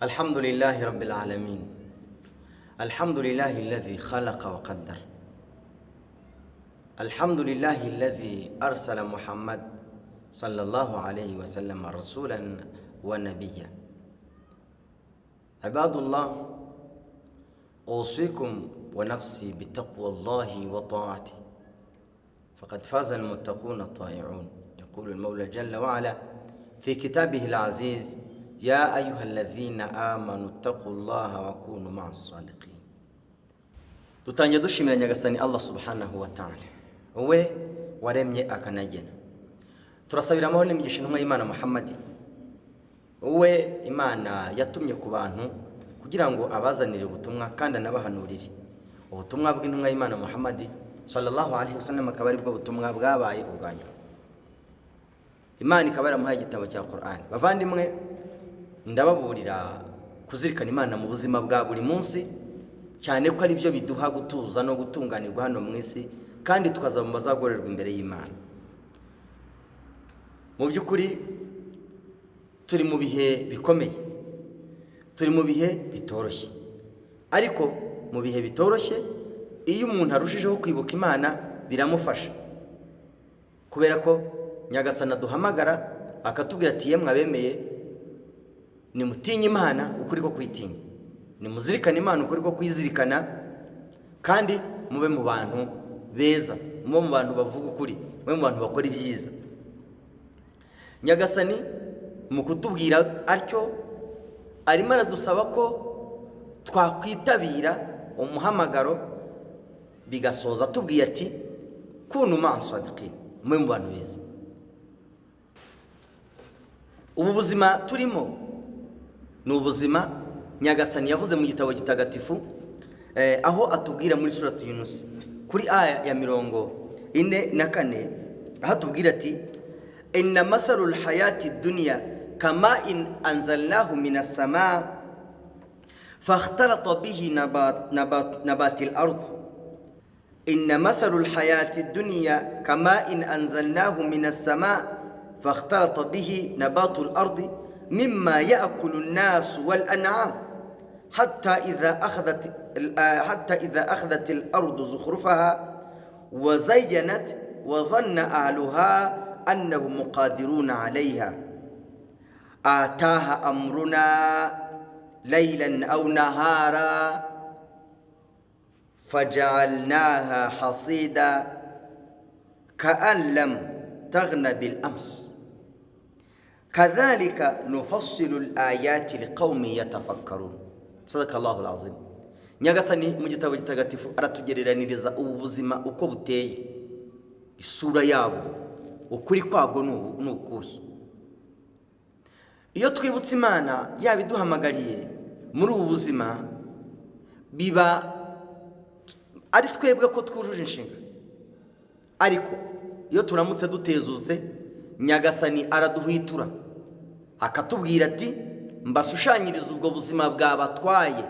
الحمد لله رب العالمين، الحمد لله الذي خلق وقدر، الحمد لله الذي أرسل محمد صلى الله عليه وسلم رسولا ونبيا. عباد الله، أوصيكم ونفسي بتقوى الله وطاعته، فقد فاز المتقون الطائعون. يقول المولى جل وعلا في كتابه العزيز: يا أيها الذين آمنوا اتقوا الله وكونوا مع الصادقين. Dutangiye dushimira Nyagasani Allah سبحانه وتعالى, we waremye akanagena. Turasabira amahoro n'imigisha intumwa y'Imana Muhammadi, we Imana yatumye ku bantu kugira ngo abazanire ubutumwa kandi anabahanurire. Ubutumwa bw'intumwa y'Imana Muhammadi صلى الله عليه وسلم akaba aribwo butumwa bwabaye ubwa nyuma, Imana ikaba yaramuhaye igitabo cya Qur'an. Bavandimwe, ndababurira kuzirikana Imana mu buzima bwa buri munsi, cyane ko ari byo biduha gutuza no gutunganirwa hano mu isi, kandi tukazaba mu bazagororerwa imbere y'Imana. Mu by'ukuri turi mu bihe bikomeye, turi mu bihe bitoroshye, ariko mu bihe bitoroshye iyo umuntu arushijeho kwibuka Imana biramufasha, kubera ko Nyagasani aduhamagara akatubwira ati: "Yemwe abemeye, nimutinye Imana ukuri ko kuyitinya, nimuzirikane Imana ukuri ko kuyizirikana, kandi mube mu bantu beza, mube mu bantu bavuga ukuri, mube mu bantu bakora ibyiza." Nyagasani mu kutubwira atyo arimo aradusaba ko twakwitabira umuhamagaro, bigasoza atubwiye ati: "كونوا مع الصادقين", mube mu bantu beza. Ubu buzima turimo ni ubuzima Nyagasani yavuze mu gitabo gitagatifu, aho atubwira muri Suratu Yunusi kuri aya ya 44, aho atubwira ati: "إن مثل الحياة الدنيا كماء أنزلناه من السماء فاختلط به نبات الأرض. إن مثل الحياة الدنيا كماء أنزلناه من السماء فاختلط به نبات الأرض مما يأكل الناس والأنعام حتى إذا أخذت الأرض زخرفها وزينت وظن أهلها أنهم قادرون عليها أتاها أمرنا ليلا أو نهارا فجعلناها حصيدا كأن لم تغن بالأمس كذلك نفصل الآيات لقوم يتفكرون." صدق الله العظيم. Nyagasani mu gitabo gitagatifu aratugereraniriza ubu buzima uko buteye, isura yabwo, ukuri kwabwo ni ukuhe. Iyo twibutse Imana yaba iduhamagariye muri ubu buzima, biba ari twebwe ko twujuje inshinga, ariko iyo turamutse dutezutse, Nyagasani araduhwitura akatubwira ati: "Mbashushanyirize ubwo buzima bwabatwaye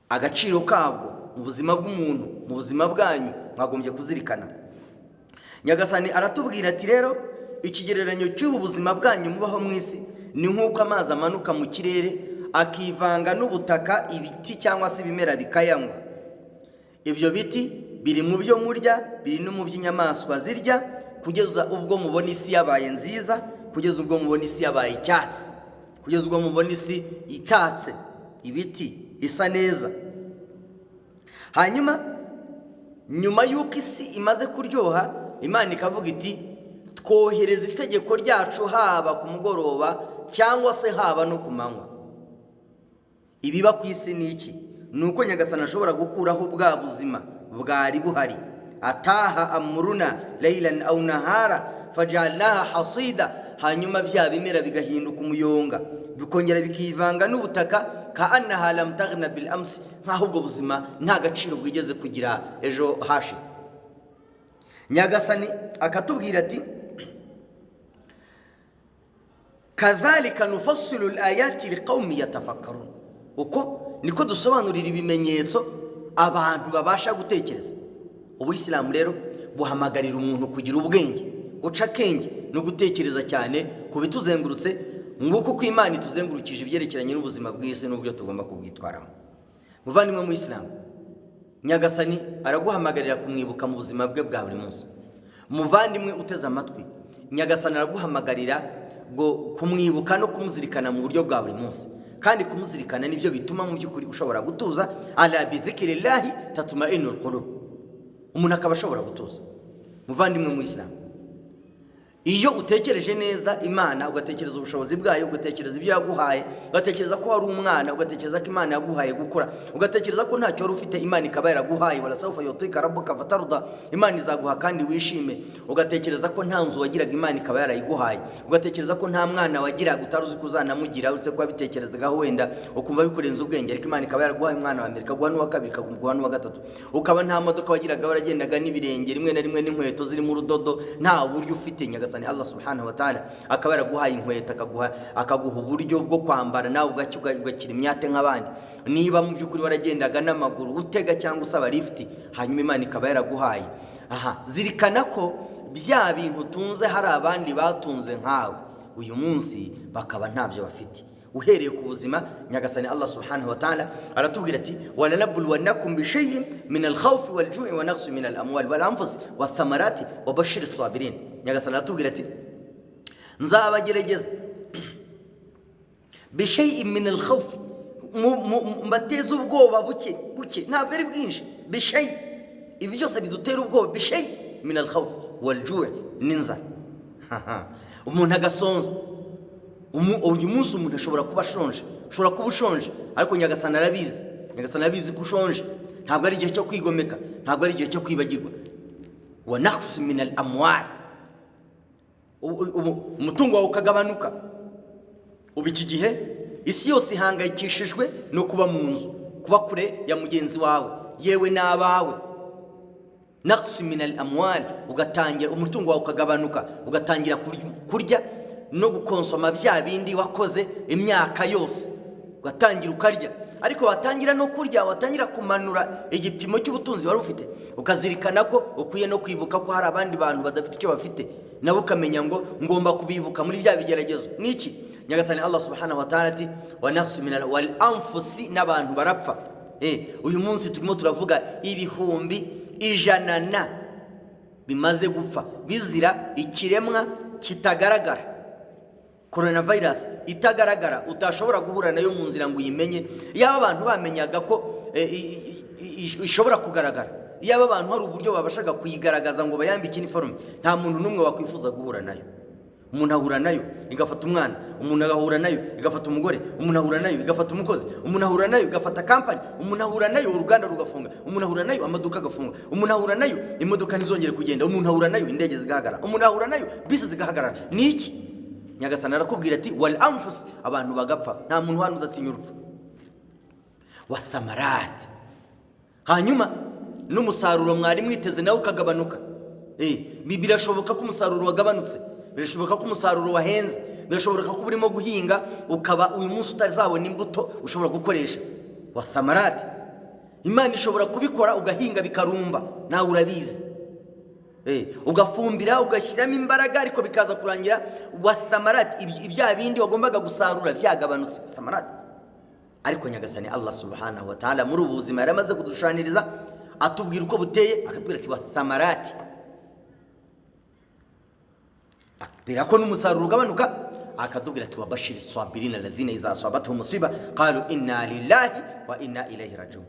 agaciro kabwo mu buzima bw'umuntu, mu buzima bwanyu mwagombye kuzirikana." Nyagasani aratubwira ati: "Rero ikigereranyo cy'ubu buzima bwanyu mubaho mu isi ni nk'uko amazi amanuka mu kirere akivanga n'ubutaka, ibiti cyangwa se ibimera bikayanywa. Ibyo biti biri mu byo murya, biri no mu by'inyamaswa zirya, kugeza ubwo mubona isi yabaye nziza, kugeza ubwo mubona isi yabaye icyatsi, kugeza ubwo mubona isi itatse ibiti, isa neza. Hanyuma nyuma y'uko isi imaze kuryoha, Imana ikavuga iti: 'Twohereza itegeko ryacu haba ku mugoroba cyangwa se haba no ku manywa.' Ibiba ku isi ni iki? Ni uko Nyagasani ashobora gukuraho bwa buzima bwari buhari. أتاها أمرنا ليلا أو نهارا فجعلناها حصيدا. Hanyuma bya bimera bigahinduka umuyonga, bikongera bikivanga n'ubutaka, كأنها لم تغن بالأمس, nk'aho ubwo buzima nta gaciro bwigeze kugira ejo hashize. Nyagasani akatubwira ati: "كذلك نفصل الآيات لقوم يتفكرون." Uko niko dusobanurira ibimenyetso abantu babasha gutekereza. Ubuyisilamu rero buhamagarira umuntu kugira ubwenge, guca akenge no gutekereza cyane ku bituzengurutse. Nguko uko Imana ituzengurukije ibyerekeranye n'ubuzima bw'isi n'uburyo tugomba kubwitwaramo. Muvandimwe mu Isilamu, Nyagasani araguhamagarira kumwibuka mu buzima bwe bwa buri munsi. Muvandimwe uteze amatwi, Nyagasani araguhamagarira ngo kumwibuka no kumuzirikana mu buryo bwa buri munsi, kandi kumuzirikana nibyo bituma mu by'ukuri ushobora gutuza. Ala bidhikirillahi tatumainul qulub, umuntu akaba ashobora gutuza. Muvandimwe mu Isilamu, iyo utekereje neza Imana, ugatekereza ubushobozi bwayo, ugatekereza ibyo yaguhaye, ugatekereza ko wari umwana, ugatekereza ko Imana yaguhaye gukura, ugatekereza ko ntacyo wari ufite Imana ikaba yaraguhaye, walasawfa yutika rabbuka fatarda, Imana izaguha kandi wishime, ugatekereza ko nta nzu wagiraga Imana ikaba yarayiguhaye, ugatekereza ko nta mwana wagiraga utari uzi ko uzanamugira, uretse ko wabitekerezagaho wenda ukumva bikurenze ubwenge, ariko Imana ikaba yaraguhaye umwana wa mbere, ikaguha n'uwa kabiri, ikaguha n'uwa gatatu, ukaba nta modoka wagiraga, waragendaga n'ibirenge, rimwe na rimwe n'inkweto zirimo urudodo, nta buryo ufite, Nyagasani Allah subhanahu wa ta'ala akaba yaraguhaye inkweto, akaguha uburyo bwo kwambara, nawe ugakira imyate nk'abandi. Niba mu by'ukuri waragendaga n'amaguru utega cyangwa usaba lifuti, hanyuma Imana ikaba yaraguhaye, aha zirikana ko bya bintu utunze hari abandi batunze nkawe, uyu munsi bakaba ntabyo bafite. Uhereye ku buzima, Nyagasani Allah subhanahu wa ta'ala aratubwira ati walanabluwannakum bishay'in min alkhawfi waljui wa naqsi min alamwali wal anfusi wathamarati wa bashiri sabirin. Nyagasani aratubwira ati nzabagerageza bishay'in min alkhawfi, mbateze ubwoba buke buke, ntabwo ari bwinshi. Bishay, ibi byose bidutera ubwoba, bishay min alkhawfi waljui, n'inzara, umuntu agasonza. Uyu munsi umuntu ashobora kuba ashonje, ushobora kuba ushonje, ariko Nyagasani arabizi, Nyagasani arabizi ko ushonje. Ntabwo ari igihe cyo kwigomeka, ntabwo ari igihe cyo kwibagirwa. Wa naqsi min al amwal, umutungo wawe ukagabanuka. Ubu iki gihe isi yose ihangayikishijwe no kuba mu nzu, kuba kure ya mugenzi wawe yewe n'abawe. Naqsi min al amwal, ugatangira umutungo wawe ukagabanuka, ugatangira kurya no gukonsoma bya bindi wakoze imyaka yose, ugatangira ukarya. Ariko watangira no kurya, watangira kumanura igipimo cy'ubutunzi wari ufite, ukazirikana ko ukwiye no kwibuka ko hari abandi bantu badafite icyo bafite, nabo ukamenya ngo ngomba kubibuka muri bya bigeragezo. Niki Nyagasani Allah subhanahu wa ta'ala ati wa naqsi min wal anfusi, n'abantu barapfa. Uyu munsi turimo turavuga 100,000 na bimaze gupfa bizira ikiremwa kitagaragara, coronavirus itagaragara, utashobora guhura nayo mu nzira ngo uyimenye. Yaba abantu bamenyaga ko ishobora kugaragara, yaba abantu hari uburyo babashaga kuyigaragaza ngo bayambike iniforume, nta muntu n'umwe wakwifuza guhura nayo. Umuntu ahura nayo igafata umwana, umuntu agahura nayo igafata umugore, umuntu ahura nayo igafata umukozi, umuntu ahura nayo igafata kampani, umuntu ahura nayo uruganda rugafunga, umuntu ahura nayo amaduka agafunga, umuntu ahura nayo imodoka ntizongere kugenda, umuntu ahura nayo indege zigahagarara, umuntu ahura nayo bisi zigahagarara. Ni iki? Nyagasani arakubwira ati wal anfus, abantu bagapfa. Nta muntu hano udatinya urupfu. Wathamarat, hanyuma n'umusaruro mwari mwiteze nawe ukagabanuka. Birashoboka ko umusaruro wagabanutse, birashoboka ko umusaruro wahenze, birashoboka ko urimo guhinga ukaba uyu munsi utazabona imbuto ushobora gukoresha. Wathamarat, Imana ishobora kubikora ugahinga bikarumba, nawe urabizi, ugafumbira, ugashyiramo imbaraga, ariko bikaza kurangira wathamarat, ibya bindi wagombaga gusarura byagabanutse. Wathamarat. Ariko Nyagasani Allah subhanahu wa ta'ala muri ubu buzima yaramaze kudushushaniriza, atubwira uko buteye, akatubwira ati wathamarati, akatubwira ko n'umusaruro ugabanuka, akatubwira ati wabashiri sabirina alladhina idha asabatuhum musiba qalu inna lillahi wa inna ilayhi rajiun.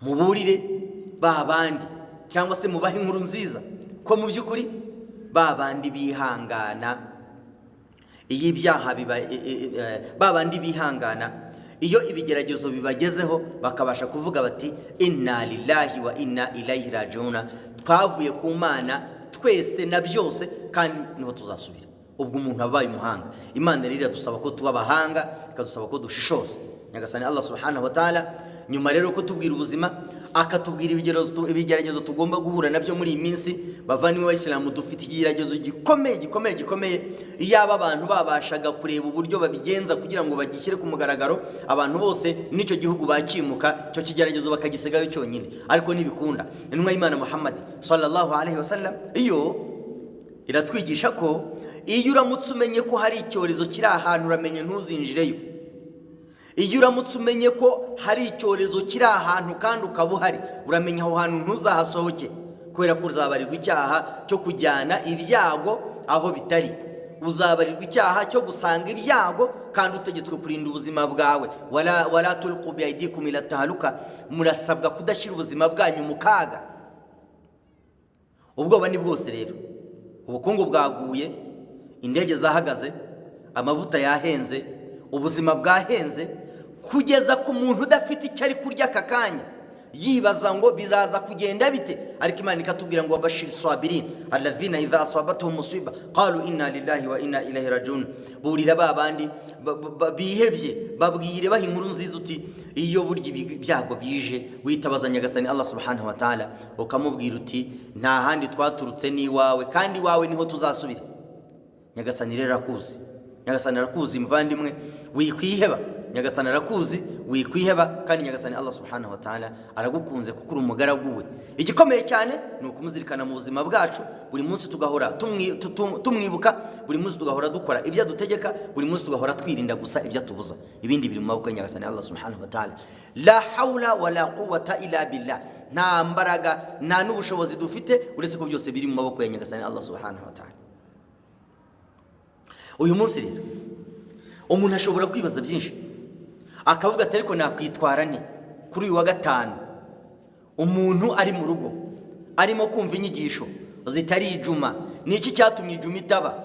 Muburire ba bandi, cyangwa se mubahe inkuru nziza ko mu by'ukuri ba bandi bihangana iyo ibyaha biba, ba bandi bihangana iyo ibigeragezo bibagezeho, bakabasha kuvuga bati inna lillahi wa inna ilayhi rajiuna, twavuye ku Mana twese na byose kandi niho tuzasubira. Ubwo umuntu abaye umuhanga. Imana rero iradusaba ko tuba abahanga, ikadusaba ko dushishoza. Nyagasani Allah subhanahu wa ta'ala nyuma rero kutubwira ubuzima, akatubwira ibigeragezo tugomba guhura nabyo muri iyi minsi. Bavandimwe b'Abayisilamu, dufite ikigeragezo gikomeye gikomeye gikomeye. Iyaba abantu babashaga kureba uburyo babigenza kugira ngo bagishyire ku mugaragaro, abantu bose n'icyo gihugu bakimuka, icyo kigeragezo bakagisigayo cyonyine, ariko ntibikunda. Intumwa y'Imana Muhammad sallallahu alaihi wasallam iyo iratwigisha ko Iyo uramutse umenye ko hari icyorezo kiri ahantu, uramenye ntuzinjireyo. Iyo uramutse umenye ko hari icyorezo kiri ahantu kandi ukaba uhari, uramenya aho hantu ntuzahasohoke, kubera ko uzabarirwa icyaha cyo kujyana ibyago aho bitari. Uzabarirwa icyaha cyo gusanga ibyago kandi utegetswe kurinda ubuzima bwawe. Wala tulqu biaidikum ila tahaluka, murasabwa kudashyira ubuzima bwanyu mu kaga. Ubwoba ni bwose rero, ubukungu bwaguye, indege zahagaze, amavuta yahenze, ubuzima bwahenze, kugeza ku muntu udafite icyo ari kurya aka kanya, yibaza ngo biraza kugenda bite. Ariko Imana ikatubwira ngo wabashiri sabirin alladhina idha asabatuhum musiba qalu inna lillahi wa inna ilayhi rajiun. Burira ba bandi bihebye, babwire, baha inkuru nziza uti iyo burya ibyago bije witabaza Nyagasani Allah subhanahu wa ta'ala, ukamubwira uti nta handi twaturutse ni iwawe, kandi iwawe niho tuzasubira. Nyagasani rero arakuzi, Nyagasani arakuzi muvandimwe, wikwiheba. Nyagasani arakuzi, wikwiheba. Kandi Nyagasani Allah subhanahu wa ta'ala aragukunze kuko uri umugaragu we. Igikomeye cyane ni ukumuzirikana mu buzima bwacu buri munsi, tugahora tumwibuka buri munsi, tugahora dukora ibyo adutegeka buri munsi, tugahora twirinda gusa ibyo atubuza. Ibindi biri mu maboko ya Nyagasani Allah subhanahu wa ta'ala. La hawla wala quwwata illa billah, nta mbaraga nta n'ubushobozi dufite uretse ko byose biri mu maboko ya Nyagasani Allah subhanahu wa ta'ala. Uyu munsi rero umuntu ashobora kwibaza byinshi, akavuga ati ariko nakwitwara nte kuri uyu wa gatanu? Umuntu ari mu rugo arimo kumva inyigisho zitari ijuma. Ni iki cyatumye ijuma itaba?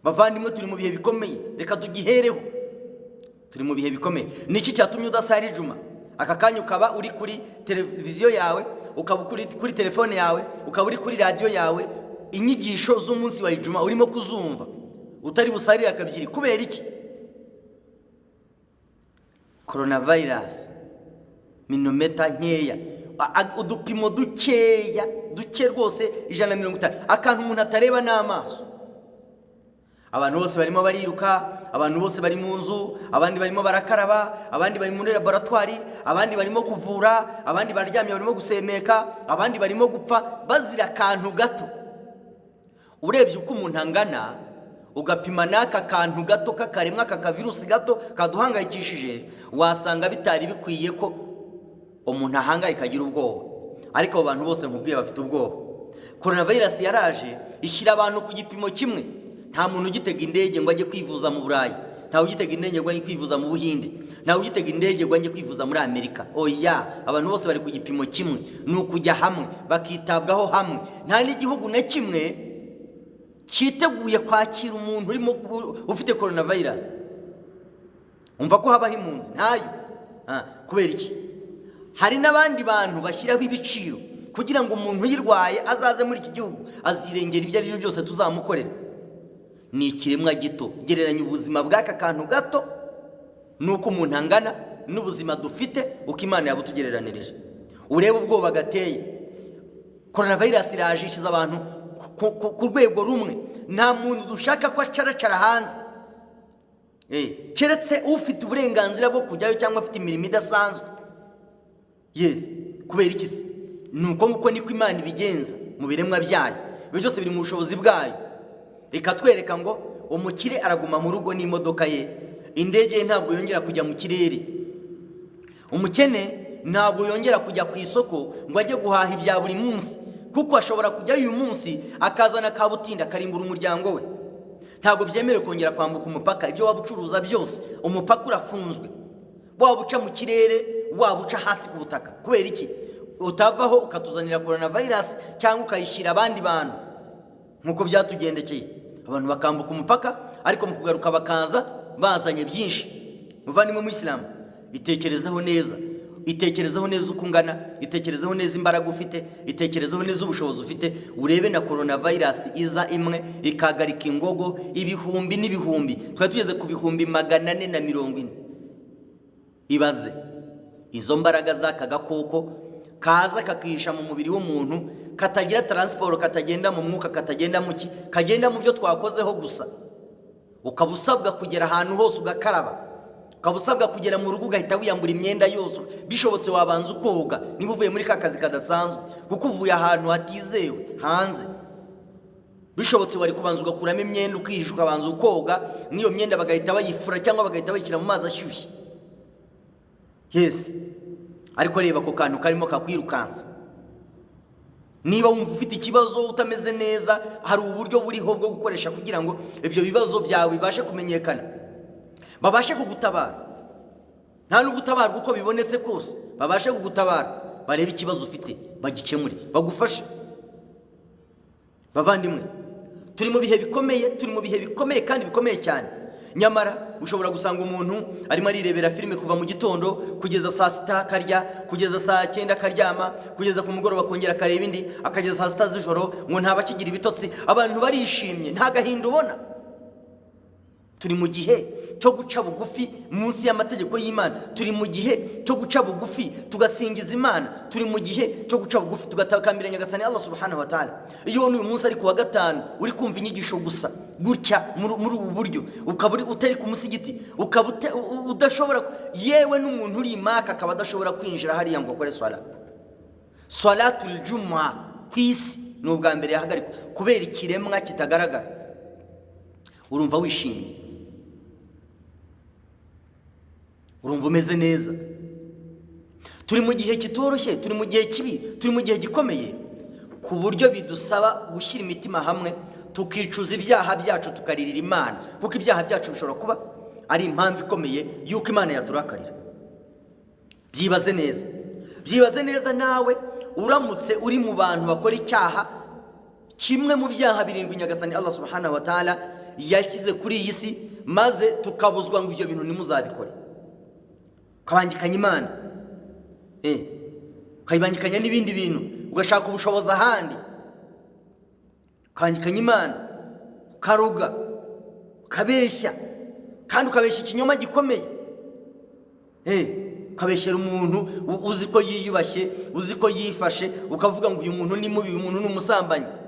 Bavandimwe, turi mu bihe bikomeye, reka tugihereho. Turi mu bihe bikomeye. Ni iki cyatumye udasara ijuma aka kanya, ukaba uri kuri televiziyo yawe, ukaba kuri telefone yawe, ukaba uri kuri radiyo yawe, inyigisho z'umunsi wa ijuma urimo kuzumva, utari busarire akabyiri? Kubera iki? Coronavirus, minometa nkeya, udupimo dukeya, duke rwose, 150, akantu umuntu atareba n'amaso. Abantu bose barimo bariruka, abantu bose bari mu nzu, abandi barimo barakaraba, abandi bari muri laboratwari, abandi barimo kuvura, abandi bararyamye barimo gusemeka, abandi barimo gupfa bazira akantu gato. Urebye uko umuntu angana, ugapima n'aka kantu gato k'akaremwa, aka kavirusi gato kaduhangayikishije, wasanga bitari bikwiye ko umuntu ahangayika agira ubwoba. Ariko abo bantu bose nkubwiye bafite ubwoba. Coronavirus yaraje ishyira abantu ku gipimo kimwe. Nta muntu ugitega indege ngo ajye kwivuza mu Burayi, ntawe ugitega indege ngo ajye kwivuza mu Buhinde, ntawe ugitega indege ngo ajye kwivuza muri Amerika. Oya, abantu bose bari ku gipimo kimwe, ni ukujya hamwe bakitabwaho hamwe. Nta n'igihugu na kimwe cyiteguye kwakira umuntu urimo ufite coronavirus. Umva ko habaho impunzi ntayo. Kubera iki? Hari n'abandi bantu bashyiraho ibiciro kugira ngo umuntu uyirwaye azaze muri iki gihugu, azirengera ibyo ari byo byose tuzamukorera. Ni ikiremwa gito. Gereranya ubuzima bw'aka kantu gato n'uko umuntu angana n'ubuzima dufite, uko Imana yabutugereranirije, urebe ubwoba gateye. Coronavirus iraje ishyize abantu ku rwego rumwe. Nta muntu dushaka ko acaracara hanze, keretse ufite uburenganzira bwo kujyayo cyangwa afite imirimo idasanzwe. Yes, kubera iki se? Ni uko nguko niko Imana ibigenza mu biremwa byayo. Ibyo byose biri mu bushobozi bwayo. Ikatwereka ngo umukire araguma mu rugo n'imodoka ye, indege ye ntabwo yongera kujya mu kirere. Umukene ntabwo yongera kujya ku isoko ngo ajye guhaha ibya buri munsi, kuko ashobora kujyayo uyu munsi akazana kabutinda akarimbura umuryango we. Ntabwo byemerewe kongera kwambuka umupaka. Ibyo waba ucuruza byose, umupaka urafunzwe, waba uca mu kirere, waba uca hasi ku butaka. Kubera iki? Utavaho ukatuzanira coronavirus cyangwa ukayishyira abandi bantu, nk'uko byatugendekeye, abantu bakambuka umupaka, ariko mu kugaruka bakaza bazanye byinshi. Muvandimwe muyisilamu, itekerezeho neza, itekerezeho neza uko ungana, itekerezeho neza imbaraga ufite, itekerezeho neza ubushobozi ufite, urebe na coronavirus iza imwe ikagarika ingogo ibihumbi n'ibihumbi. Twari tugeze ku 440,000. Ibaze izo mbaraga z'aka gakoko kaza kakihisha mu mubiri w'umuntu, katagira taransiporo, katagenda mu mwuka, katagenda mu ki, kagenda mu byo twakozeho gusa. Ukaba usabwa kugera ahantu hose ugakaraba, ukaba usabwa kugera mu rugo ugahita wiyambura imyenda yose. Bishobotse wabanza ukoga niba uvuye muri ka kazi kadasanzwe, kuko uvuye ahantu hatizewe hanze. Bishobotse wari kubanza ugakuramo imyenda, ukihisha, ukabanza ukoga, n'iyo myenda bagahita bayifura cyangwa bagahita bayishyira mu mazi ashyushye. Yes, ariko reba ako kantu karimo kakwirukansa. Niba wumva ufite ikibazo, utameze neza, hari uburyo buriho bwo gukoresha kugira ngo ibyo bibazo byawe bibashe kumenyekana, babashe kugutabara. Nta n'ugutabarwa uko bibonetse kose, babashe kugutabara, barebe ikibazo ufite, bagikemure, bagufashe. Bavandimwe, turi mu bihe bikomeye, turi mu bihe bikomeye kandi bikomeye cyane. Nyamara ushobora gusanga umuntu arimo arirebera filime kuva mu gitondo kugeza saa 6 akarya, kugeza saa 9 akaryama, kugeza ku mugoroba akongera akareba indi, akageza saa 6 z'ijoro, ngo ntaba akigira ibitotsi. Abantu barishimye, nta gahinda ubona. Turi mu gihe cyo guca bugufi munsi y'amategeko y'Imana. Turi mu gihe cyo guca bugufi tugasingiza Imana. Turi mu gihe cyo guca bugufi tugatakambira Nyagasani Allah subhanahu wa ta'ala. Iyo ubona uyu munsi ari ku wa gatanu, uri kumva inyigisho gusa gutya muri ubu buryo, ukaba utari ku musigiti, ukaba udashobora, yewe n'umuntu uri Imaka akaba adashobora kwinjira hariya ngo akore swala, swalatul juma ku isi ni ubwa mbere yahagarikwa kubera ikiremwa kitagaragara. Urumva wishimye? Urumva umeze neza? Turi mu gihe kitoroshye, turi mu gihe kibi, turi mu gihe gikomeye, ku buryo bidusaba gushyira imitima hamwe, tukicuza ibyaha byacu, tukaririra Imana, kuko ibyaha byacu bishobora kuba ari impamvu ikomeye y'uko Imana yaturakarira. Byibaze neza, byibaze neza nawe, uramutse uri mu bantu bakora icyaha kimwe mu byaha birindwi Nyagasani Allah subhanahu wa ta'ala yashyize kuri iyi si, maze tukabuzwa ngo ibyo bintu ntimuzabikore, ukabangikanya Imana, ukayibangikanya n'ibindi bintu, ugashaka ubushobozi ahandi, ukabangikanya Imana, ukaroga, ukabeshya, kandi ukabeshya ikinyoma gikomeye, ukabeshyera umuntu uzi ko yiyubashye, uzi ko yifashe, ukavuga ngo uyu muntu ni mubi, uyu muntu ni umusambanyi.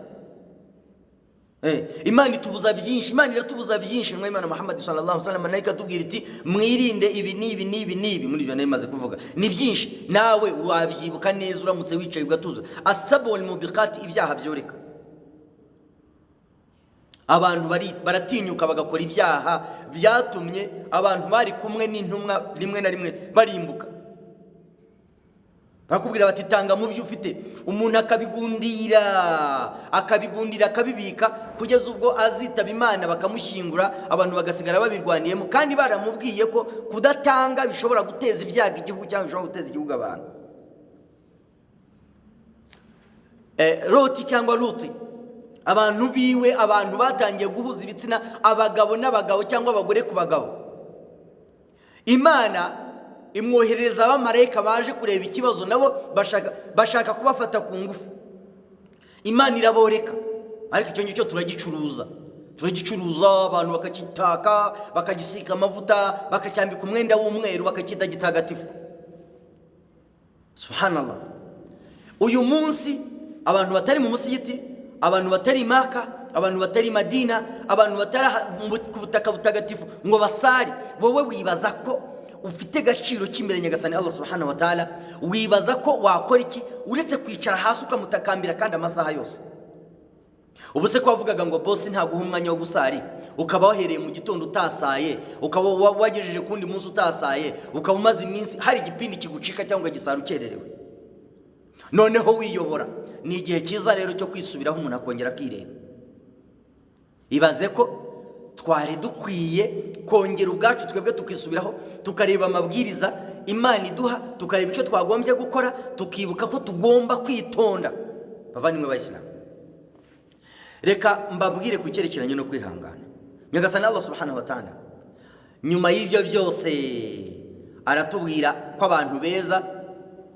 Imana itubuza byinshi, Imana iratubuza byinshi. Intumwa y'Imana Muhammad sallallahu alaihi wasallam nayo ikatubwira iti: "Mwirinde ibi n'ibi n'ibi n'ibi." Muri ibyo nayo imaze kuvuga ni byinshi, nawe wabyibuka neza uramutse wicaye ugatuza. Asabul mubiqati, ibyaha byoreka. Abantu baratinyuka bagakora ibyaha byatumye abantu bari kumwe n'intumwa rimwe na rimwe barimbuka. Barakubwira bati: "Tanga mu byo ufite." Umuntu akabigundira, akabigundira, akabibika kugeza ubwo azitaba Imana, bakamushyingura, abantu bagasigara babirwaniyemo, kandi baramubwiye ko kudatanga bishobora guteza ibyago igihugu cyangwa bishobora guteza igihugu abantu. Loti cyangwa Luti, abantu biwe, abantu batangiye guhuza ibitsina, abagabo n'abagabo cyangwa abagore ku bagabo. Imana imwoherereza abamarayika baje kureba ikibazo, nabo bashaka kubafata ku ngufu, Imana iraboreka. Ariko icyo ngicyo turagicuruza, turagicuruza, abantu bakakitaka, bakagisiga amavuta, bakacyambika umwenda w'umweru, bakacyita gitagatifu. Subhanallah. Uyu munsi abantu batari mu musigiti, abantu batari Maka, abantu batari Madina, abantu batari ku butaka butagatifu ngo basari, wowe wibaza ko ufite agaciro k'imbere Nyagasani Allah subhanahu wa ta'ala? Wibaza ko wakora iki uretse kwicara hasi ukamutakambira kandi amasaha yose? Ubu se ko wavugaga ngo bosi ntaguha umwanya wo gusari, ukaba wahereye mu gitondo utasaye, ukaba wagejeje ku wundi munsi utasaye, ukaba umaze iminsi hari igipindi kigucika cyangwa gisara ukererewe, noneho wiyobora? Ni igihe cyiza rero cyo kwisubiraho, umuntu akongera akireba. Ibaze ko twari dukwiye kongera ubwacu twebwe tukisubiraho, tukareba amabwiriza Imana iduha, tukareba icyo twagombye gukora, tukibuka ko tugomba kwitonda. Bavandimwe b'Abayisilamu, reka mbabwire ku cyerekeranye no kwihangana. Nyagasani Allah subhanahu wa ta'ala nyuma y'ibyo byose aratubwira ko abantu beza,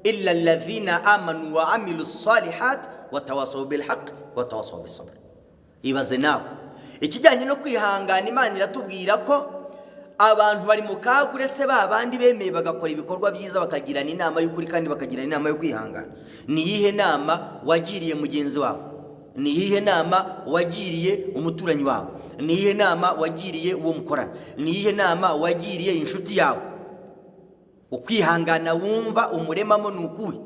illa alladhina amanu wa amilu salihat watawasaw bilhaq watawasaw bisabr. Ibaze nawe ikijyanye no kwihangana. Imana iratubwira ko abantu bari mu kaga uretse ba bandi bemeye bagakora ibikorwa byiza, bakagirana inama y'ukuri kandi bakagirana inama yo kwihangana. Ni iyihe nama wagiriye mugenzi wawe? Ni iyihe nama wagiriye umuturanyi wawe? Ni iyihe nama wagiriye uwo mukorana? Ni iyihe nama wagiriye inshuti yawe? Ukwihangana wumva umuremamo ni ukuhe?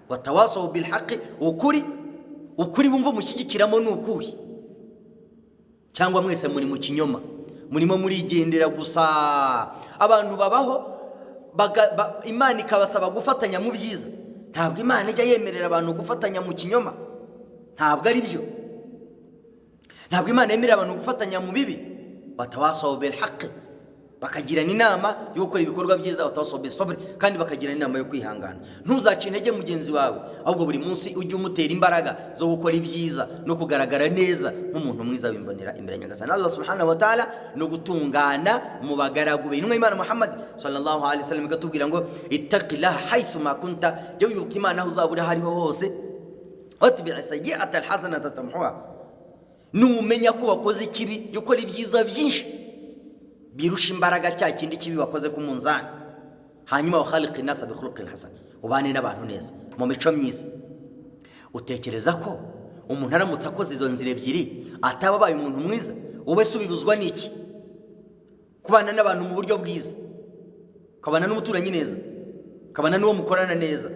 Watawasaw bilhaqi, ukuri wumva umushyigikiramo ni ukuhe? Cyangwa mwese muri mu kinyoma, murimo murigendera gusa. Abantu babaho Imana ikabasaba gufatanya mu byiza. Ntabwo Imana ijya yemerera abantu gufatanya mu kinyoma, ntabwo ari byo. Ntabwo Imana yemerera abantu gufatanya mu bibi. Watawasaw bil haqq, bakagirana inama yo gukora ibikorwa byiza. Watawasaw bis sabr, kandi bakagirana inama yo kwihangana. Ntuzace intege mugenzi wawe, ahubwo buri munsi ujye umutera imbaraga zo gukora ibyiza no kugaragara neza nk'umuntu mwiza wimbonera imbere ya Nyagasani Allah subhanahu wa ta'ala, no gutungana mu bagaragu be. Intumwa y'Imana Muhammad sallallahu alaihi wasallam ikatubwira ngo: ittaqillaha haythu ma kunta, jya wibuka Imana aho uzaba uri aho ariho hose. Watbi sayyi'ata alhasanata tamhuha, numenya ko wakoze ikibi, jya ukora ibyiza byinshi birusha imbaraga cya kindi kibi wakoze ku munzani. Hanyuma wa khaliqi nasa bi khuluqin hasan, ubane n'abantu neza mu mico myiza. Utekereza ko umuntu aramutse akoze izo nzira ebyiri ataba abaye umuntu mwiza? Wowe se ubibuzwa n'iki kubana n'abantu mu buryo bwiza, ukabana n'umuturanyi neza, ukabana n'uwo mukorana neza,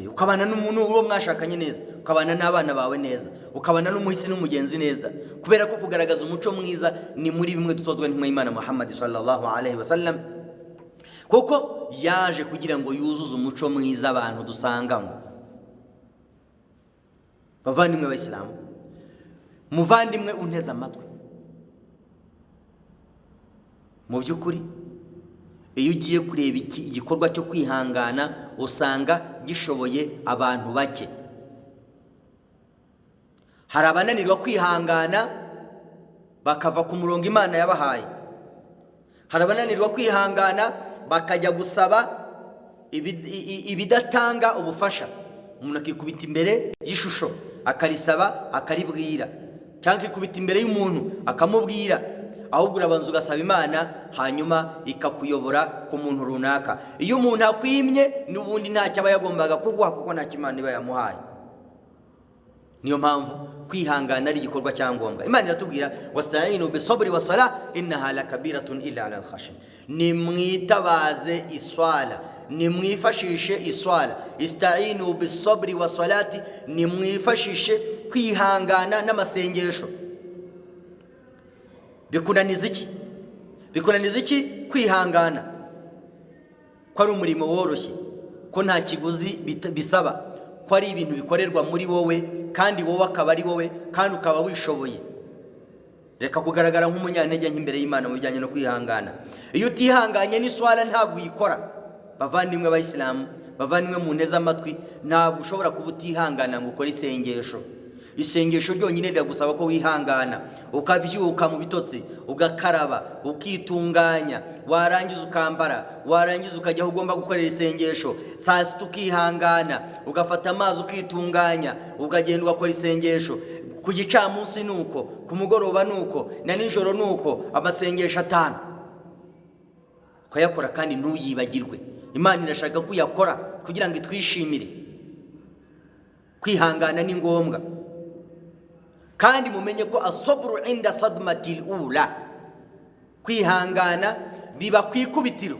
ukabana n'umuntu uwo mwashakanye neza, ukabana n'abana bawe neza, ukabana n'umuhisi n'umugenzi neza? Kubera ko kugaragaza umuco mwiza ni muri bimwe dutozwa n'intumwa y'Imana Muhammad sallallahu alaihi wasallam, kuko yaje kugira ngo yuzuze umuco mwiza abantu dusanganywe. Bavandimwe b'Abayisilamu, muvandimwe unteze amatwi, mu by'ukuri iyo ugiye kureba igikorwa cyo kwihangana, usanga gishoboye abantu bake. Hari abananirwa kwihangana bakava ku murongo Imana yabahaye. Hari abananirwa kwihangana bakajya gusaba ibidatanga ubufasha. Umuntu akikubita imbere y'ishusho akarisaba, akaribwira, cyangwa akikubita imbere y'umuntu akamubwira. Ahubwo urabanza ugasaba Imana, hanyuma ikakuyobora ku muntu runaka. Iyo umuntu akwimye, n'ubundi ntacyo aba yagombaga kuguha, kuko ntacyo Imana iba yamuhaye. Niyo mpamvu kwihangana ari igikorwa cya ngombwa. Imana iratubwira: wasta'inu bisabri wasala innaha lakabiratun illa ala alkhashin. Nimwitabaze iswala, nimwifashishe iswala. Ista'inu bisabri wasalati, nimwifashishe kwihangana n'amasengesho. Bikunaniza iki? Bikunaniza iki kwihangana, ko ari umurimo woroshye, ko nta kiguzi bisaba, ko ari ibintu bikorerwa muri wowe, kandi wowe akaba ari wowe, kandi ukaba wishoboye? Reka kugaragara nk'umunyantege nke imbere y'Imana mu bijyanye no kwihangana. Iyo utihanganye, n'iswara ntabwo uyikora. Bavandimwe b'Abayisilamu, bavandimwe mu nteze amatwi, ntabwo ushobora kuba utihangana ngo ukore isengesho. Isengesho ryonyine riragusaba ko wihangana, ukabyuka mu bitotsi, ugakaraba, ukitunganya, warangiza ukambara, warangiza ukajya aho ugomba gukorera isengesho. Saa sita ukihangana, ugafata amazi, ukitunganya, ukagenda ugakora isengesho. Ku gicamunsi ni uko, ku mugoroba ni uko, na nijoro ni uko. Amasengesho atanu ukayakora kandi ntuyibagirwe. Imana irashaka ko uyakora kugira ngo itwishimire. Kwihangana ni ngombwa, kandi mumenye ko asoburu inda sadmatil ula, kwihangana biba ku ikubitiro.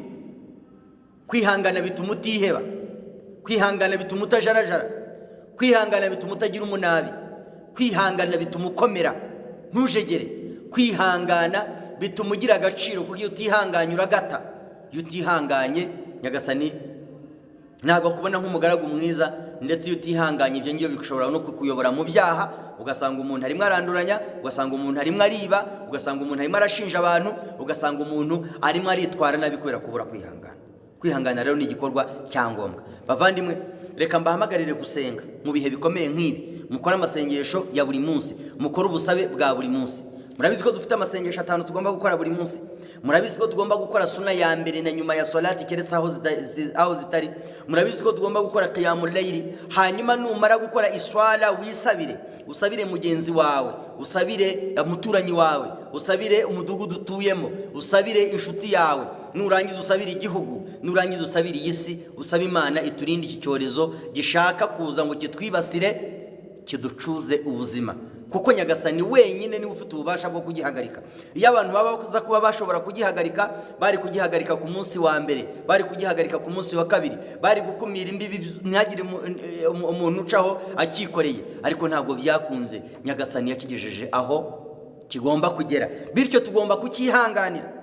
Kwihangana bituma utiheba, kwihangana bituma utajarajara, kwihangana bituma utagira umunabi, kwihangana bituma ukomera ntujegere, kwihangana bituma ugira agaciro, kuko iyo utihanganye uragata. Iyo utihanganye, Nyagasani ntabwo kubona nk'umugaragu mwiza. Ndetse iyo utihanganye, ibyo ngibyo bishobora no kukuyobora mu byaha, ugasanga umuntu arimo aranduranya, ugasanga umuntu arimo ariba, ugasanga umuntu arimo arashinja abantu, ugasanga umuntu arimo aritwara nabi kubera kubura kwihangana. Kwihangana rero ni igikorwa cya ngombwa. Bavandimwe, reka mbahamagarire gusenga mu bihe bikomeye nk'ibi. Mukore amasengesho ya buri munsi, mukore ubusabe bwa buri munsi. Murabizi ko dufite amasengesho atanu tugomba gukora buri munsi. Murabizi ko tugomba gukora suna ya mbere na nyuma ya solati, keretse aho zitari. Murabizi ko tugomba gukora qiyamul layli. Hanyuma numara gukora iswala, wisabire, usabire mugenzi wawe, usabire umuturanyi wawe, usabire umudugudu utuyemo, usabire inshuti yawe. Nurangiza usabire igihugu, nurangiza usabire iyi si, usabe Imana iturinde iki cyorezo gishaka kuza ngo kitwibasire, kiducuze ubuzima, kuko Nyagasani wenyine niwe ufite ububasha bwo kugihagarika. Iyo abantu baba baza kuba bashobora kugihagarika, bari kugihagarika ku munsi wa mbere, bari kugihagarika ku munsi wa kabiri, bari gukumira imbibi ntihagire umuntu ucaho akikoreye, ariko ntabwo byakunze. Nyagasani yakigejeje aho. Kigomba kugera, bityo tugomba kucyihanganira.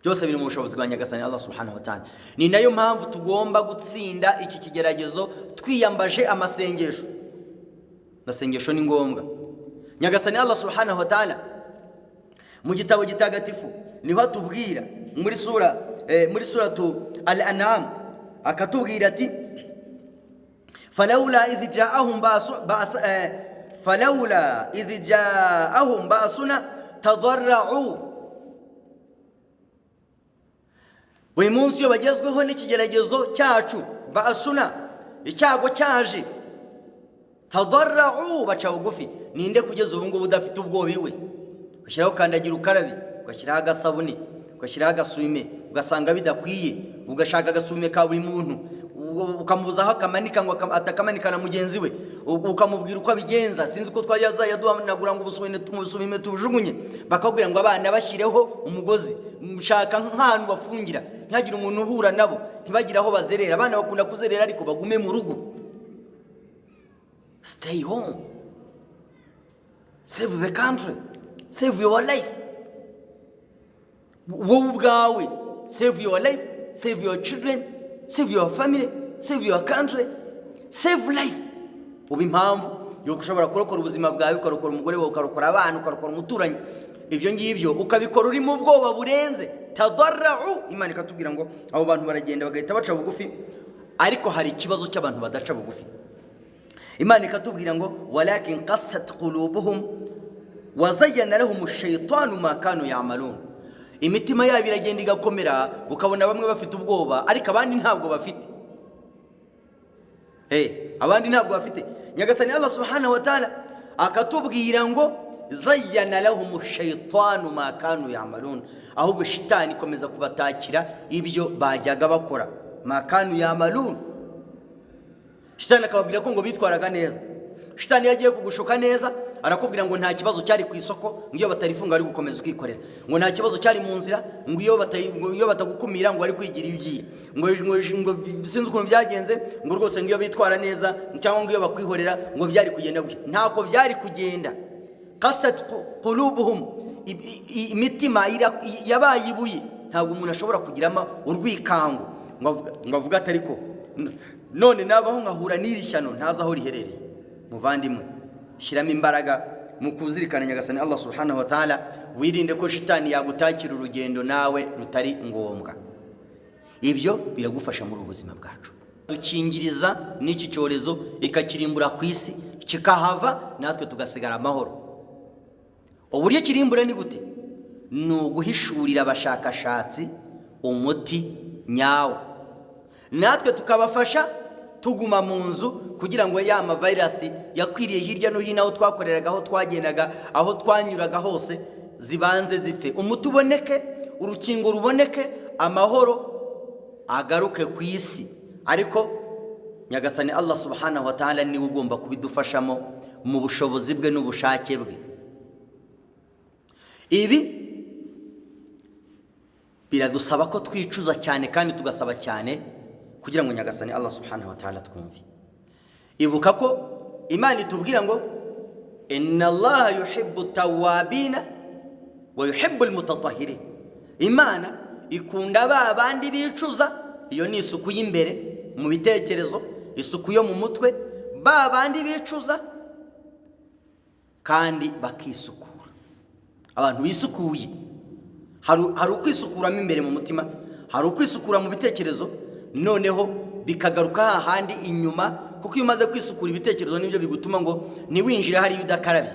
Byose biri mu bushobozi bwa Nyagasani Allah subhanahu wa ta'ala. Ni nayo mpamvu tugomba gutsinda iki kigeragezo twiyambaje amasengesho. Amasengesho ni ngombwa. Nyagasani Allah subhanahu wa ta'ala mu gitabo gitagatifu niho atubwira muri suratu Al An'am, akatubwira ati: "Falawla idh ja'ahum ba'suna tadarra'u." Buri munsi iyo bagezweho n'ikigeragezo cyacu, ba'suna, icyago cyaje, tadarra'u, baca bugufi. Ninde kugeza ubu ngubu udafite ubwoba iwe? Ugashyiraho kandagira ukarabe, ugashyiraho agasabune, ugashyiraho agasume, ugasanga bidakwiye, ugashaka agasume ka buri muntu, ukamubuza aho akamanika ngo atakamanika na mugenzi we, ukamubwira uko abigenza. Sinzi uko twajya duhanagura ngo ubusume tubujugunye. Bakabwira ngo abana bashyireho umugozi, shaka nk'ahantu bafungira, ntihagire umuntu uhura nabo, ntibagire aho bazerera. Abana bakunda kuzerera, ariko bagume mu rugo. Stay home, save the country, save your life. Wowe ubwawe, save your life, save your children, save your family, save your country, save life. Uba impamvu yuko ushobora kurokora ubuzima bwawe, ukarokora umugore wawe, ukarokora abana, ukarokora umuturanyi. Ibyo ngibyo ukabikora uri mu bwoba burenze. Tadarra'u, Imana ikatubwira ngo abo bantu baragenda bagahita baca bugufi. Ariko hari ikibazo cy'abantu badaca bugufi. Imana ikatubwira ngo: "Walakin qasat qulubuhum wazayyana lahum shaytanu ma kanu ya'malun." Imitima yabo iragenda igakomera, ukabona bamwe bafite ubwoba ariko abandi ntabwo bafite. Abandi ntabwo bafite. Nyagasani Allah subhanahu wa ta'ala akatubwira ngo: "Zayyana lahum shaytanu ma kanu ya'malun." Ahubwo shitani ikomeza kubatakira ibyo bajyaga bakora. Ma kanu ya'malun, shitani akababwira ko ngo bitwaraga neza. Shitani iyo agiye kugushuka neza, arakubwira ngo nta kibazo cyari ku isoko, ngo iyo batarifunga ari gukomeza ukikorera, ngo nta kibazo cyari mu nzira, ngo iyo batagukumira ngo wari kwigira iyo ugiye, ngo sinzi ukuntu byagenze, ngo rwose ngo iyo bitwara neza cyangwa ngo iyo bakwihorera ngo byari kugenda gutya. Ntako byari kugenda. Qasat qulubuhum, imitima yabaye ibuye. Ntabwo umuntu ashobora kugiramo urwikango ngo avuge ati: "Ariko none nabaho nkahura n'iri shyano ntazi aho riherereye." Muvandimwe, shyiramo imbaraga mu kuzirikana Nyagasani Allah subhanahu wa ta'ala, wirinde ko shitani yagutakira urugendo nawe rutari ngombwa. Ibyo biragufasha muri ubu buzima bwacu. Dukingiriza n'iki cyorezo, ikakirimbura ku isi, kikahava, natwe tugasigara amahoro. Uburyo kirimbura ni gute? Ni uguhishurira abashakashatsi umuti nyawo, natwe tukabafasha tuguma mu nzu, kugira ngo ya mavayirasi yakwiriye hirya no hino, aho twakoreraga, aho twagendaga, aho twanyuraga hose, zibanze zipfe, umuti uboneke, urukingo ruboneke, amahoro agaruke ku isi. Ariko Nyagasani Allah subhanahu wa ta'ala niwe ugomba kubidufashamo mu bushobozi bwe n'ubushake bwe. Ibi biradusaba ko twicuza cyane kandi tugasaba cyane kugira ngo Nyagasani Allah subhanahu wa ta'ala twumve. Ibuka ko Imana itubwira ngo: "Inna Allaha yuhibbu tawabina wa yuhibbu almutatahirin." Imana ikunda ba bandi bicuza. Iyo ni isuku y'imbere mu bitekerezo, isuku yo mu mutwe. Ba bandi bicuza kandi bakisukura, abantu bisukuye. Hari ukwisukuramo imbere mu mutima, hari ukwisukura mu bitekerezo, noneho bikagaruka hahandi inyuma, kuko iyo umaze kwisukura ibitekerezo nibyo bigutuma ngo ntiwinjire hariya udakarabye,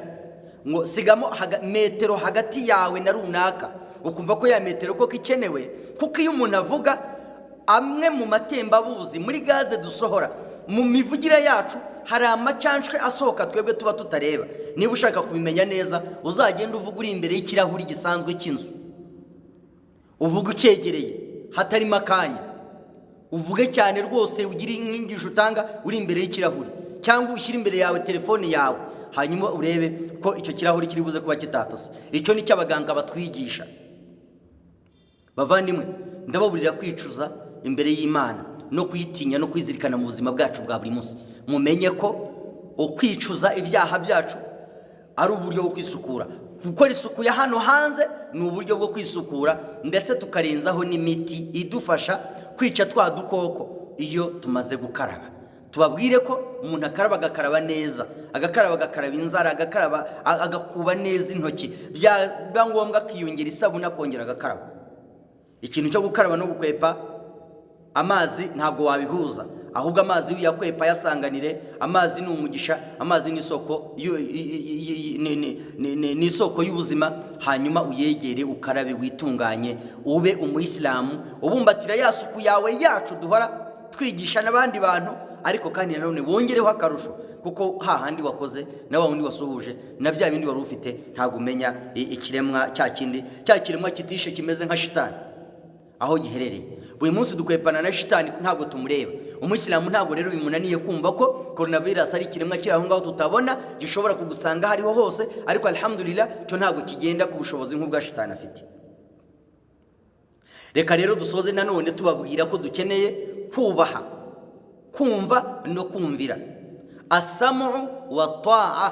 ngo sigamo metero hagati yawe na runaka, ukumva ko ya metero koko ikenewe. Kuko iyo umuntu avuga, amwe mu matembabuzi muri gaze dusohora mu mivugire yacu, hari amacanshwe asohoka twebwe tuba tutareba. Niba ushaka kubimenya neza, uzagenda uvuga uri imbere y'ikirahuri gisanzwe cy'inzu, uvuga ucyegereye hatarimo akanya, uvuge cyane rwose, ugire inyigisho utanga uri imbere y'ikirahuri, cyangwa ushyire imbere yawe telefone yawe, hanyuma urebe ko icyo kirahuri kiri buze kuba kitatose. Icyo ni cyo abaganga batwigisha. Bavandimwe, ndababurira kwicuza imbere y'Imana no kuyitinya no kwizirikana mu buzima bwacu bwa buri munsi. Mumenye ko ukwicuza ibyaha byacu Ari uburyo bwo kwisukura. Gukora isuku ya hano hanze ni uburyo bwo kwisukura, ndetse tukarenzaho n'imiti idufasha kwica twa dukoko iyo tumaze gukaraba. Tubabwire ko umuntu akaraba, agakaraba neza, agakaraba, agakaraba inzara, agakaraba, agakuba neza intoki, byaba ngombwa akiyongera isabune, akongera agakaraba. Ikintu cyo gukaraba no gukwepa amazi ntabwo wabihuza, ahubwo amazi uyakwepa ayasanganire. Amazi ni umugisha, amazi ni isoko ni isoko y'ubuzima. Hanyuma uyegere, ukarabe, witunganye, ube umuyisilamu ubumbatira ya suku yawe yacu duhora twigisha n'abandi bantu. Ariko kandi nanone wongereho akarusho, kuko hahandi wakoze na wa wundi wasuhuje na bya bindi wari ufite, ntabwo umenya ikiremwa cya kindi, cya kiremwa kitishe kimeze nka shitani aho giherereye. Buri munsi dukwepana na shitani, ntabwo tumureba. Umuyisilamu ntabwo rero bimunaniye kumva ko coronavirus ari ikiremwa kiri aho ngaho tutabona, gishobora kugusanga aho ariho hose. Ariko alhamdulillah, cyo ntabwo kigenda ku bushobozi nk'ubwa shitani afite. Reka rero dusoze nanone tubabwira ko dukeneye kubaha, kumva no kumvira, السمع والطاعة,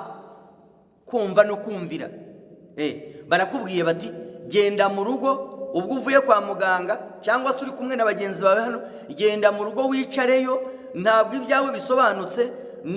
kumva no kumvira. Barakubwiye bati: "Genda mu rugo." Ubwo uvuye kwa muganga cyangwa se uri kumwe na bagenzi bawe hano, genda mu rugo wicareyo, ntabwo ibyawe bisobanutse,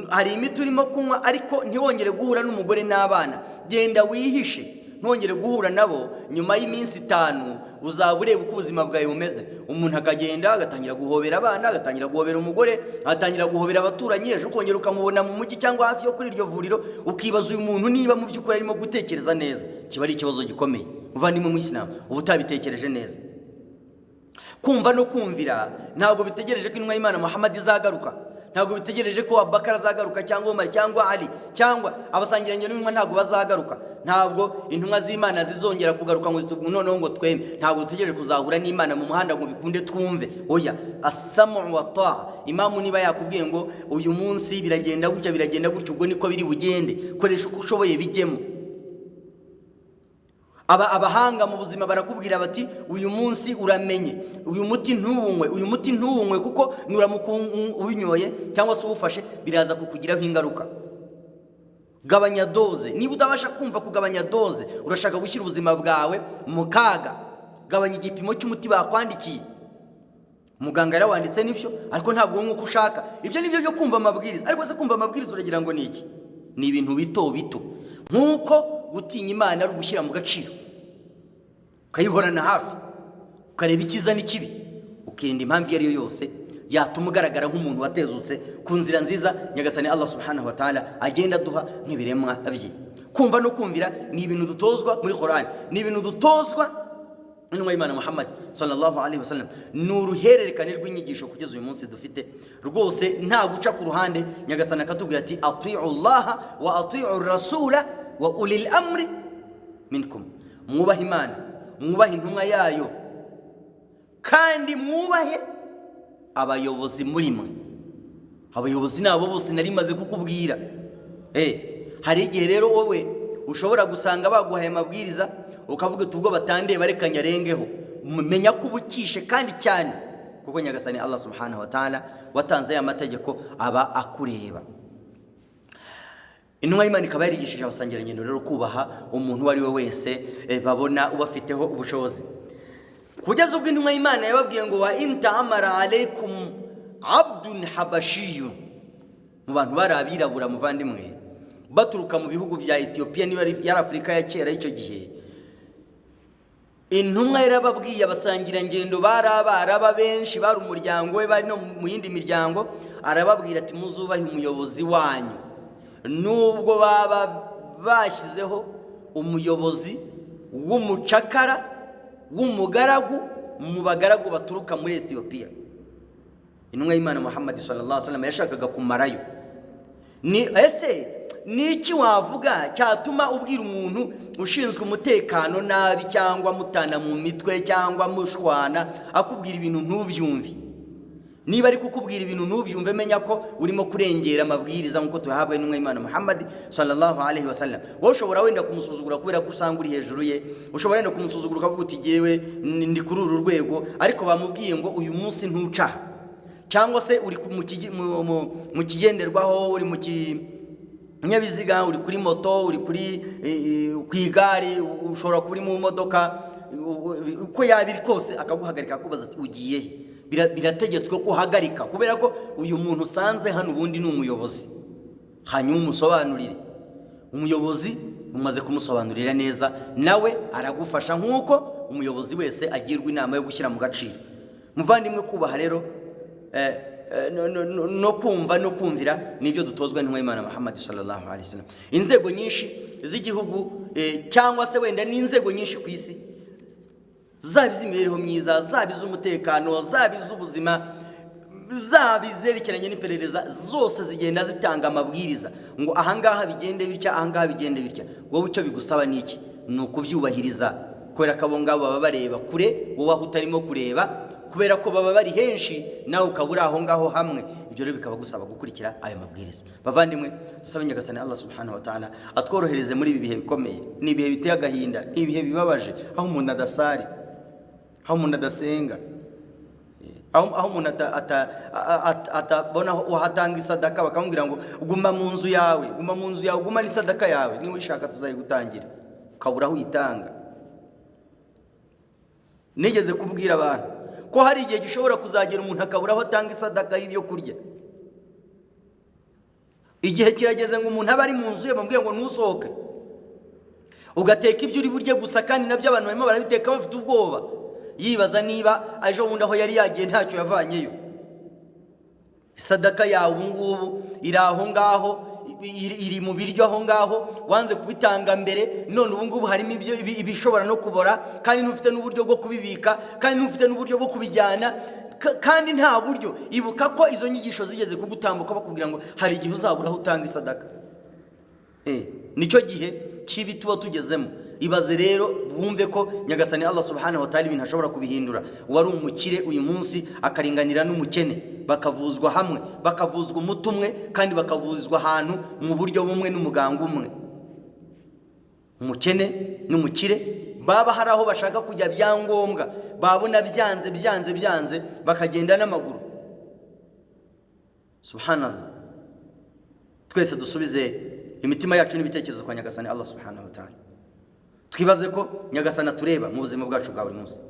hari imiti urimo kunywa, ariko ntiwongere guhura n'umugore n'abana. Genda wihishe, ntwongere guhura nabo. Nyuma y'iminsi 5 uzaba ureba uko ubuzima bwawe bumeze. Umuntu akagenda agatangira guhobera abana, agatangira guhobera umugore, agatangira guhobera abaturanyi, ejo ukongera ukamubona mu mujyi cyangwa hafi yo kuri iryo vuriro, ukibaza uyu muntu niba mu by'ukuri arimo gutekereza neza. Kiba ari ikibazo gikomeye, muvandimwe muyisilamu, uba utabitekereje neza. Kumva no kumvira ntabwo bitegereje ko intumwa y'Imana Muhammad izagaruka, ntabwo bitegereje ko Abubakar azagaruka cyangwa Umar cyangwa Ali cyangwa abasangirangendo n'intumwa, ntabwo bazagaruka. Ntabwo intumwa z'Imana zizongera kugaruka ngo noneho ngo tweme. Ntabwo dutegereje kuzahura n'Imana mu muhanda ngo bikunde twumve. Oya, السمع والطاعة. Imamu niba yakubwiye ngo uyu munsi biragenda gutya, biragenda gutya, ubwo niko biri bugende. Koresha uko ushoboye bijyemo. Abahanga mu buzima barakubwira bati: "Uyu munsi uramenye uyu muti ntuwunywe, uyu muti ntuwunywe, kuko nuramuka uwunyoye cyangwa se uwufashe biraza kukugiraho ingaruka. Gabanya dose." Niba utabasha kumva kugabanya dose, urashaka gushyira ubuzima bwawe mu kaga. Gabanya igipimo cy'umuti bakwandikiye. Muganga yarawanditse nibyo, ariko ntabwo unywa uko ushaka. Ibyo nibyo byo kumva amabwiriza. Ariko se kumva amabwiriza uragira ngo ni iki? Ni ibintu bito bito, nk'uko gutinya Imana ari ugushyira mu gaciro, ukayihorana hafi, ukareba icyiza n'ikibi, ukirinda impamvu iyo ari yo yose yatuma ugaragara nk'umuntu watezutse ku nzira nziza Nyagasani Allah سبحانه وتعالى agenda aduha nk'ibiremwa bye. Kumva no kumvira ni ibintu dutozwa muri Korani, ni ibintu dutozwa n'intumwa y'Imana Muhammad صلى الله عليه وسلم. Ni uruhererekane rw'inyigisho kugeza uyu munsi dufite rwose, nta guca ku ruhande. Nyagasani akatubwira ati: "أطيعوا الله وأطيعوا الرسول وأولي الأمر منكم." Mwubahe Imana, mwubahe intumwa yayo, kandi mwubahe abayobozi muri mwe. Abayobozi ni abo bose nari maze kukubwira. Hari igihe rero wowe ushobora gusanga baguhaye amabwiriza, ukavuga uti: "Ubwo batandeba reka nyarengeho." Menya ko ubukishe kandi cyane, kuko Nyagasani Allah سبحانه وتعالى watanze aya mategeko aba akureba. Intumwa y'Imana ikaba yarigishije abasangirangendo rero kubaha umuntu uwo ari we wese babona ubafiteho ubushobozi, kugeza ubwo intumwa y'Imana yababwiye ngo: "وإن تأمر عليكم عبد حبشي." Mu bantu bari abirabura, muvandimwe, baturuka mu bihugu bya Etiyopiya, niba yari Afurika ya kera y'icyo gihe. Intumwa yarababwiye, abasangirangendo bari abaraba benshi, bari umuryango we, bari no mu yindi miryango, arababwira ati: "Muzubahe umuyobozi wanyu, nubwo baba bashyizeho umuyobozi w'umucakara, w'umugaragu mu bagaragu baturuka muri Etiyopiya." Intumwa y'Imana Muhammad صلى الله عليه وسلم yashakaga kumarayo. Ni ese ni iki wavuga cyatuma ubwira umuntu ushinzwe umutekano nabi, cyangwa mutana mu mitwe, cyangwa mushwana, akubwira ibintu ntubyumve? Niba ari kukubwira ibintu ntubyumve, menya ko urimo kurengera amabwiriza nk'uko tuyahabwa n'intumwa y'Imana Muhammad صلى الله عليه وسلم. Wowe ushobora wenda kumusuzugura kubera ko usanga uri hejuru ye, ushobora wenda kumusuzugura ukavuga uti: "Jyewe ndi kuri uru rwego." Ariko bamubwiye ngo: "Uyu munsi ntucaha," cyangwa se uri mu kigenderwaho, uri mu ki Kinyabiziga, uri kuri moto, uri kuri ku igare, ushobora kuba uri mu modoka, uko yaba iri kose, akaguhagarika akakubaza ati: "Ugiye he?" Birategetswe ko uhagarika, kubera ko uyu muntu usanze hano ubundi ni umuyobozi. Hanyuma umusobanurire. Umuyobozi umaze kumusobanurira neza, nawe aragufasha, nk'uko umuyobozi wese agirwa inama yo gushyira mu gaciro. Muvandimwe, kubaha rero no kumva no kumvira nibyo dutozwa n'intumwa y'Imana Muhammad sallallahu alaihi wasallam. Inzego nyinshi z'igihugu, cyangwa se wenda n'inzego nyinshi ku isi, zaba iz'imibereho myiza, zaba iz'umutekano, zaba iz'ubuzima, zaba izerekeranye n'iperereza, zose zigenda zitanga amabwiriza ngo ahangaha bigende bitya, ahangaha bigende bitya. Wowe icyo bigusaba ni iki? Ni ukubyubahiriza, kubera ko abo ngabo baba bareba kure, wowe aho utarimo kureba, kubera ko baba bari henshi, nawe ukaba uri aho ngaho hamwe. Ibyo rero bikaba gusaba gukurikira ayo mabwiriza. Bavandimwe, dusabe Nyagasani Allah subhanahu wa ta'ala atworohereze muri ibi bihe bikomeye. Ni ibihe biteye agahinda, ni ibihe bibabaje, aho umuntu adasari, aho umuntu adasenga, aho umuntu atabona aho atanga isadaka, bakamubwira ngo: "Guma mu nzu yawe, guma mu nzu yawe, guma n'isadaka yawe, niba uyishaka tuzayigutangira," ukabura aho uyitanga. Nigeze kubwira abantu ko hari igihe gishobora kuzagera umuntu akabura aho atanga isadaka y'ibyo kurya. Igihe kirageze ngo umuntu abe ari mu nzu ye, bamubwire ngo ntusohoke, ugateka ibyo uri burye gusa, kandi nabyo abantu barimo barabiteka bafite ubwoba, yibaza niba ejo bundi aho yari yagiye ntacyo yavanyeyo. Isadaka yawe ubu ngubu iri aho ngaho, iri mu biryo aho ngaho. Wanze kubitanga mbere, none ubu ngubu harimo ibyo ibishobora no kubora, kandi ntufite n'uburyo bwo kubibika, kandi ntufite n'uburyo bwo kubijyana, kandi nta buryo. Ibuka ko izo nyigisho zigeze kugutambuka, bakubwira ngo hari igihe uzabura aho utanga isadaka. Nicyo gihe kibi tuba tugezemo. Ibaze rero, wumve ko Nyagasani Allah subhanahu wa ta'ala ibintu ashobora kubihindura. Uwari umukire uyu munsi akaringanira n'umukene, bakavuzwa hamwe, bakavuzwa umuti umwe, kandi bakavuzwa ahantu mu buryo bumwe n'umuganga umwe. Umukene n'umukire baba hari aho bashaka kujya byangombwa, babona byanze byanze byanze, bakagenda n'amaguru. Subhanallah. Twese dusubize imitima yacu n'ibitekerezo kwa Nyagasani Allah subhanahu wa ta'ala. Twibaze ko Nyagasani atureba mu buzima bwacu bwa buri munsi.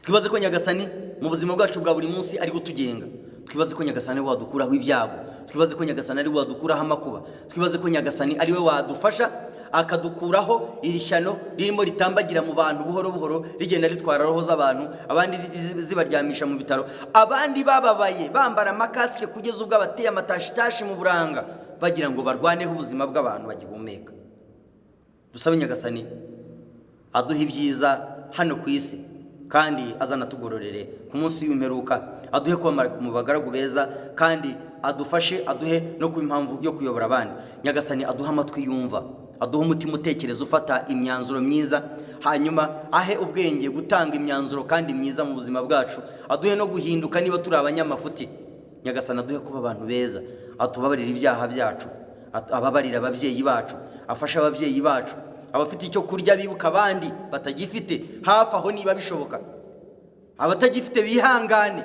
Twibaze ko Nyagasani mu buzima bwacu bwa buri munsi ari kutugenga. Twibaze ko Nyagasani ari we wadukuraho ibyago. Twibaze ko Nyagasani ari we wadukuraho amakuba. Twibaze ko Nyagasani ari we wadufasha akadukuraho iri shyano ririmo ritambagira mu bantu buhoro buhoro, rigenda ritwara roho z'abantu, abandi zibaryamisha mu bitaro, abandi bababaye bambara amakasike kugeza ubwo abateye amatashitashi mu buranga, bagira ngo barwaneho ubuzima bw'abantu bagihumeka. Dusabe Nyagasani aduha ibyiza hano ku isi, kandi azanatugororere ku munsi w'imperuka, aduhe kuba mu bagaragu beza, kandi adufashe, aduhe no kuba impamvu yo kuyobora abandi. Nyagasani aduhe amatwi yumva, aduhe umutima utekereza ufata imyanzuro myiza, hanyuma ahe ubwenge gutanga imyanzuro kandi myiza mu buzima bwacu, aduhe no guhinduka niba turi abanyamafuti. Nyagasani aduhe kuba abantu beza, atubabarire ibyaha byacu, ababarire ababyeyi bacu, afashe ababyeyi bacu. Abafite icyo kurya bibuka abandi batagifite hafi aho niba bishoboka. Abatagifite bihangane,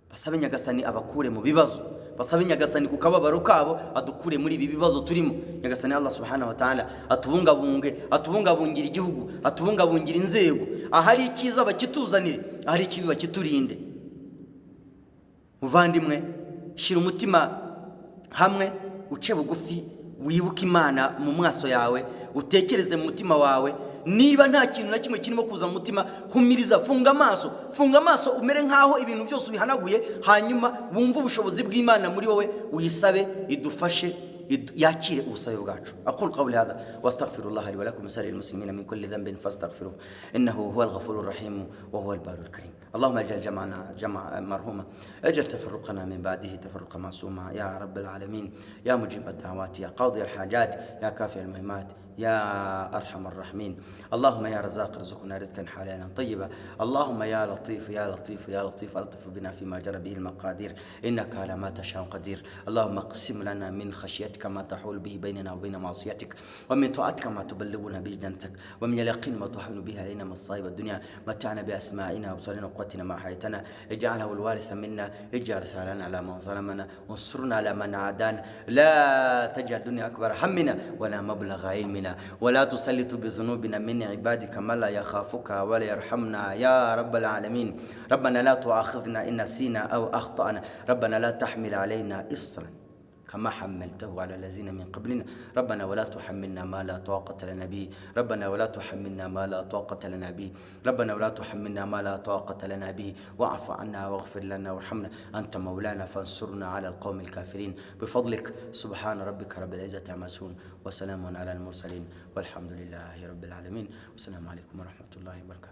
basabe Nyagasani abakure mu bibazo, basabe Nyagasani ku kababaro kabo adukure muri ibi bibazo turimo. Nyagasani Allah subhanahu wa ta'ala atubungabunge, atubungabungire igihugu, atubungabungire inzego. Ahari icyiza bakituzanire, ahari ikibi bakiturinde. Muvandimwe, shyira umutima hamwe, uce bugufi, wibuke Imana mu maso yawe, utekereze mu mutima wawe. Niba nta kintu na kimwe kirimo kuza mu mutima, humiriza, funga amaso, funga amaso, umere nk'aho ibintu byose ubihanaguye, hanyuma wumve ubushobozi bw'Imana muri wowe, uyisabe idufashe, yakire ubusabe bwacu. Aqulu qawli hadha wastaghfirullaha li wa lakum sa'iril muslimina min kulli dhanbin fastaghfiruhu innahu huwal ghafurur rahim wa huwal barul karim. اللهم اجعل جمعنا جمعا مرحوما، اجعل تفرقنا من بعده تفرقا معصوما، يا رب العالمين، يا مجيب الدعوات، يا قاضي الحاجات، يا كافي المهمات. يا أرحم الراحمين. اللهم يا رزاق ارزقنا رزقا حلالا طيبا. اللهم يا لطيف يا لطيف يا لطيف ألطف بنا فيما جرى به المقادير، إنك على ما تشاء قدير. اللهم اقسم لنا من خشيتك ما تحول به بيننا وبين معصيتك، ومن طاعتك ما تبلغنا به جنتك، ومن اليقين ما تهون به علينا مصائب الدنيا. متعنا بأسماعنا وأبصارنا وقوتنا ما أحييتنا، اجعله الوارث منا، اجعل ثارنا على من ظلمنا، وانصرنا على من عادانا. لا تجعل الدنيا أكبر همنا ولا مبلغ علمنا، ولا تسلط بذنوبنا من عبادك من لا يخافك ولا يرحمنا يا رب العالمين. ربنا لا تؤاخذنا إن نسينا أو أخطأنا، ربنا لا تحمل علينا إصرا كما حملته على الذين من قبلنا، ربنا ولا تحملنا ما لا طاقة لنا به، ربنا ولا تحملنا ما لا طاقة لنا به، ربنا ولا تحملنا ما لا طاقة لنا به، واعف عنا واغفر لنا وارحمنا، أنت مولانا فانصرنا على القوم الكافرين بفضلك. سبحان ربك رب العزة عما يصفون، وسلام على المرسلين، والحمد لله رب العالمين. والسلام عليكم ورحمة الله وبركاته.